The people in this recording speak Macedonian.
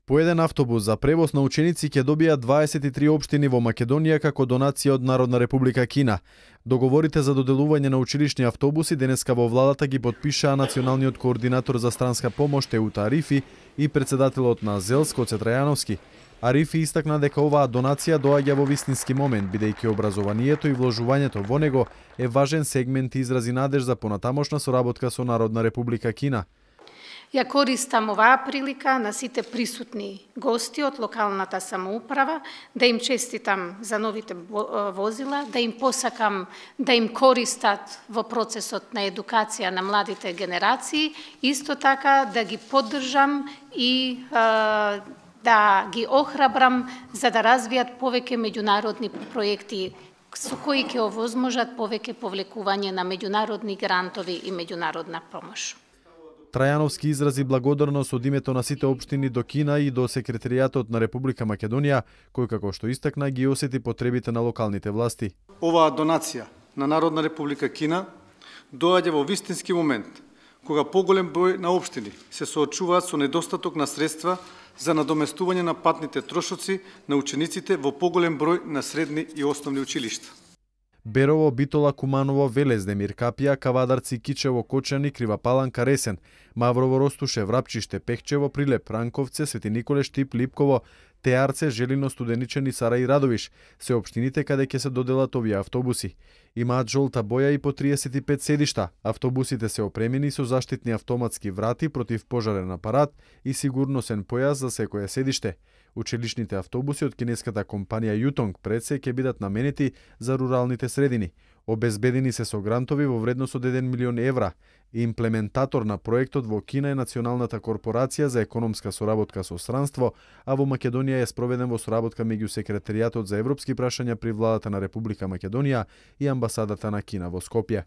По еден автобус за превоз на ученици ќе добијат 23 општини во Македонија како донација од Народна република Кина. Договорите за доделување на училишни автобуси денеска во владата ги подпишаа националниот координатор за странска помош Теута Арифи и председателот на ЗЕЛС Гоце Трајановски. Арифи истакна дека оваа донација доаѓа во вистински момент, бидејќи образованието и вложувањето во него е важен сегмент и изрази надеж за понатамошна соработка со Народна република Кина. Ја користам оваа прилика на сите присутни гости од локалната самоуправа да им честитам за новите возила, да им посакам да им користат во процесот на едукација на младите генерации, исто така да ги поддржам и да ги охрабрам за да развијат повеќе меѓународни проекти со кои ќе овозможат повеќе повлекување на меѓународни грантови и меѓународна помош. Трајановски изрази благодарност од името на сите општини до Кина и до Секретаријатот на Република Македонија, кој како што истакна ги осети потребите на локалните власти. Оваа донација на Народна република Кина доаѓа во вистински момент, кога поголем број на општини се соочуваат со недостаток на средства за надоместување на патните трошоци на учениците во поголем број на средни и основни училишта. Берово, Битола, Куманово, Велездемир, Капија, Кавадарци, Кичево, Кочани, Крива Паланка, Ресен, Маврово, Ростуше, Врапчиште, Пехчево, Прилеп, Ранковце, Свети Николе, Штип, Липково, Теарце, Желино, Студеничани, Сара и Радовиш се општините каде ќе се доделат овие автобуси. Имаат жолта боја и по 35 седишта. Автобусите се опремени со заштитни автоматски врати против пожарен апарат и сигурносен појас за секое седиште. Училишните автобуси од кинеската компанија Јутонг пред се ќе бидат наменети за руралните средини. Обезбедени се со грантови во вредност од 1 милион евра. Имплементатор на проектот во Кина е Националната корпорација за економска соработка со странство, а во Македонија е спроведен во соработка меѓу Секретаријатот за европски прашања при владата на Република Македонија и амбасадата на Кина во Скопје.